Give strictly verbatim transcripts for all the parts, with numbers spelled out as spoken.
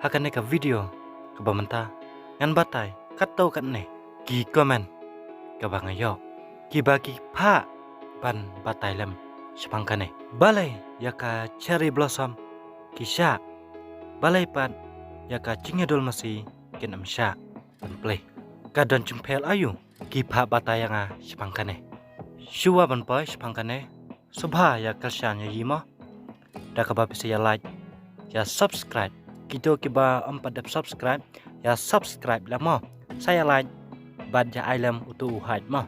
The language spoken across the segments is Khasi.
Ha kane ka video kaba mynta ngan batai katto katne ki comment kaba nga ïoh kiba ki phah ban batai lem shaphang kane. Balei ïa ka cherry blossom ki shah, balei pat ïa ka jingïadulmasi kin ym shah ban plie? Ka don jingpher aïu ki phah batai ïa nga shaphang kane? Shuwa ban poi shaphang kane, sngewbha ïa kyrshan ïa ngi mo da kaba phi sa ïa like, ïa subscribe. Kito kiba ym pat dep subscribe, ïa subscribe lem mo. Sa ïa like bad ïa ai lem uto u heart mo.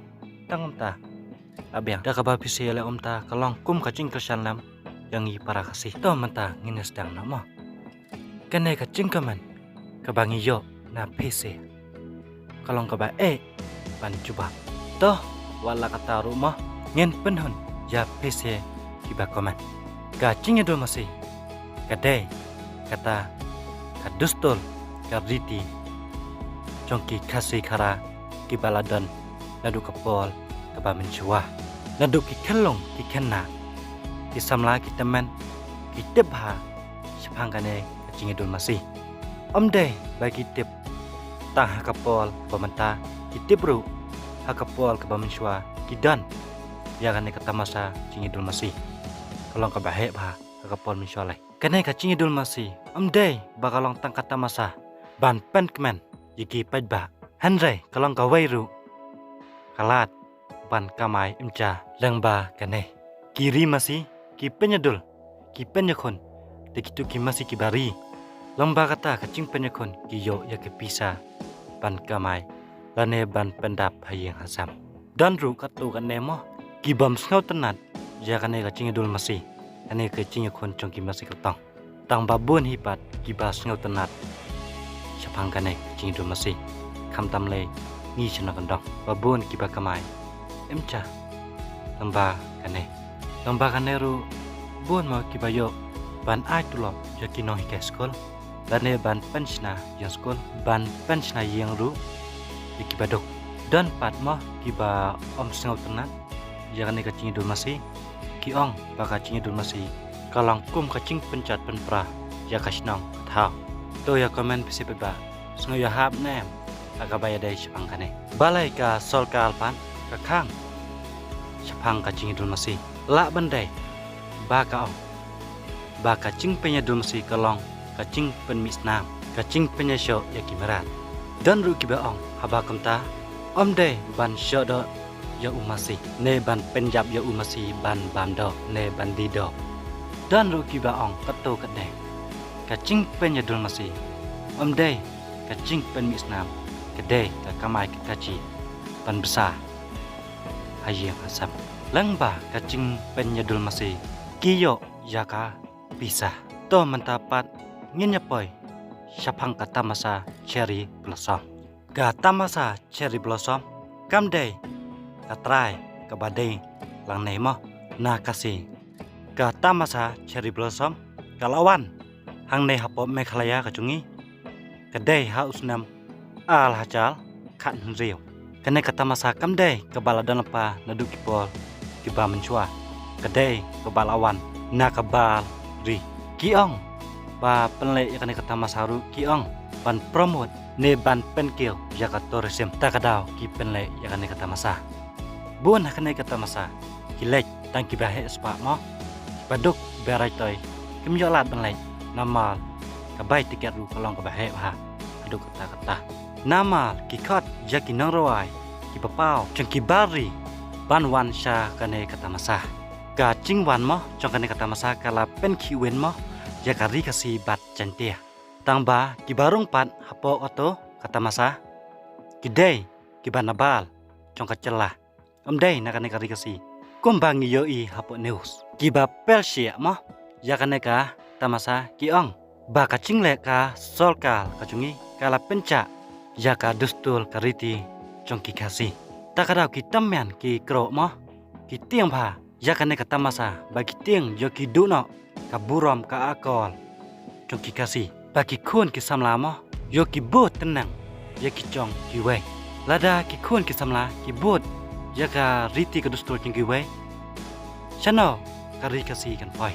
Tang kumta, la biang. Da kaba phi sa ïa leh kumta ka long kum ka jingkyrshan lem ïa ngi para Khasi. To mynta ngin ïa sdang noh mo. Kane ka jingkmen kaba ngi ïoh na phi sa ka long kaba eh ban jubab. To, wat la kata ruh mo, ngin pynhun ïa phi sa kiba comment. Ka jingïadulmasi ka dei kata ka dustur, ka riti jong ki Khasi Khara kiba la don naduh ka por kaba mynshuwa. Naduh ki khyllung ki khynnah, ki samla ki tymmen ki tip bha shaphang kane ka jingïadulmasi. Ym dei ba ki tip tang ha ka por ba mynta, ki tip ruh ha ka por kaba mynshuwa ki don ïa kane ka tamasa jingïadulmasi. Ka long kaba heh bha ha ka por mynshuwa lei. Kane ka jingïadulmasi ym dei ba ka long tang ka tamasa ban pynkmen ïa ki paidbah, hynrei ka long kawei ruh ka lad ban kamai ym sha lyngba kane. Ki ri masi, ki pynïadul, ki pynïakhun da kito ki masi kiba ri. Lyngba kata ka jingpynïakhun ki ïoh ïa ki pisa ban kamai lane ban pyndap ha ïing ha sem. Don ruh katto katne mo ki bym sngewtynnat ïa kane ka jingïadulmasi, kane ka jingïakhun jong ki masi kyrtong. Tang ba bun hi pat kiba sngewtynnat shaphang kane ka jingïadulmasi. Khamtam lei ngi shnong kyndong, ba bun kiba kamai ym sha lyngba kane. Lyngba kane ruh bun mo kiba ïoh ban ai tulop ïa ki nonghikai skul, lane ban pynshna ïing skul, ban pynshna ïing ruh ïa kiba duk. Don pat mo kiba ym sngewtynnat ïa kane ka jingïadulmasi, ki ong ba ka jingïadulmasi ka long kum ka jingpynjot pynpra ïa ka shnong ka thaw. To ïa comment phi sa paidbah, sngew ïahap ne em ha kaba ïadei shaphang kane? Balei ka sorkar pat ka khang shaphang ka jingïadulmasi? Lah ban dei ba ka ong ba ka jingpynïadulmasi ka long ka jingpynmih snam, ka jingpynïashoh ïa ki mrad. Don ruh kiba ong haba kumta, ym dei ban shoh doh ïa u masi ne ban pynjap ïa u masi ban bam doh ne ban die doh. Don ruh kiba ong katto katne, ka jingpynïadulmasi ym dei ka jingpynmih snam, ka dei ka kamai ka kajih ban bsa ha ïing ha sem. Lyngba ka jingpynïadulmasi ki ïoh ïa ka pisa. To mynta pat ngin ïa poi shaphang ka tamasa cherry blossom. Ka tamasa cherry blossom kam dei ka trai kaba dei lang ne mo na Khasi. Ka tamasa cherry blossom ka la wan hangne hapoh Meghalaya ka jong ngi, ka dei ha u snem ar hajar khathynriew. Kane ka tamasa kam dei kaba la don lypa naduh ki por kiba mynshuwa, ka dei kaba la wan na ka bar ri. Ki ong ba pynleh ïa kane ka tamasa ruh ki ong ban promote ne ban pynkiew ïa ka tourism, ta ka daw ki pynleh ïa kane ka tamasa. Bun ha kane ka tamasa ki leit tang kiba heh spah mo, kiba duk kiba rai toi kim ïoh lad ban leit, namar ka bai tiket ruh ka long kaba heh bha haduh katta katta. Namar ki khot ïa ki nongrwai kiba paw jong ki bar ri ban wan sha kane ka tamasa. Ka jingwan mo jong kane ka tamasa ka la pynkhih win mo ïa ka ri Khasi bad Jaiñtia. Tang ba kiba rung pat hapoh kato ka tamasa ki dei kiba na bar jong ka jylla, ym dei na kane ka ri Khasi. Kumba ngi ïohi hapoh news, kiba pyrshah mo ïa kane ka tamasa ki ong ba ka jingleh ka sorkar ka jong ngi ka la pynjah ïa ka dustur ka riti jong ki Khasi. Ta ka daw ki tymmen ki kro mo, ki tieng bha ïa kane ka tamasa ba ki tieng ïoh ki duh noh ka burom ka akor jong ki Khasi, ba ki khun ki samla mo ïoh ki bud tneng ïa ki jong kiwei. Lada ki khun ki samla ki bud ïa ka riti ka dustur jong kiwei, shano ka ri Khasi kan poi?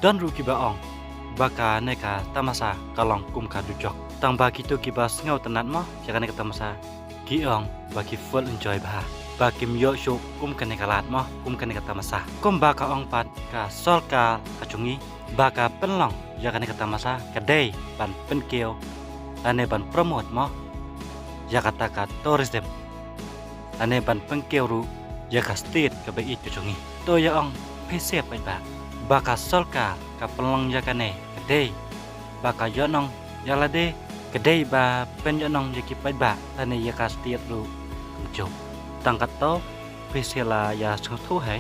Don ruh kiba ong ba kane ka tamasa ka long kum ka dujok. Tang ba kito kiba sngewtynnat mo ïa kane ka tamasa, ki ong ba ki full enjoy bha, ba kim ïoh shuh kum kane ka lad mo, kum kane ka tamasa. Kumba ka ong pat ka sorkar ka jong ngi, ba ka pynlong ïa kane ka tamasa ka dei ban pynkiew lane ban promote mo ïa kata ka tourism, lane ban pynkiew ruh ïa ka state kaba ïeit ka jong ngi. To ïa ong phi sngewbha ba ka sorkar ka pynlong ïa kane ka dei ba ka ïohnong ïa lade, ka dei ba pynïohnong ïa ki paidbah lane ïa ka state ruh kumjuh. Tang katto, phi sa la ïa sngewthuh hi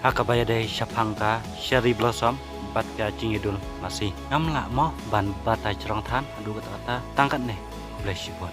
ha kaba ïadei shaphang ka cherry blossom bad ka jingïadul masi. Ngam lah mo ban batai jrong than haduh katta katta. Tang katne, khublei shibun.